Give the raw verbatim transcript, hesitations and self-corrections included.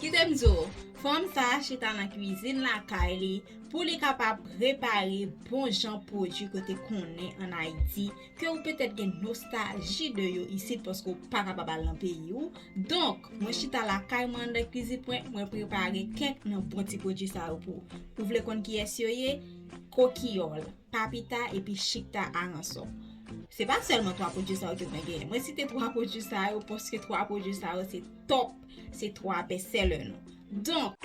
Kite m di w, fanm sa a chita nan kwizin lakay li pou li kapab repare bon jan pwodui ke w te konnen ann Ayiti, ke ou petèt gen nostalji de yo isit paske w pa kapab al nan peyi w. Donk, mwen chita lakay mwen anndan kwizin mwen, mwen prepare kèk nan bon ti pwodui sa yo pou ou. Ou vle konn kiyès yo ye? Kokiyòl, Papita epi Chikta Aransò. Se pa sèlman twa pwodui sa yo ke mwen genyen. Mwen site twa pwodui sa yo paske twa pwodui sa yo se top, se twa best seller nou. Donk,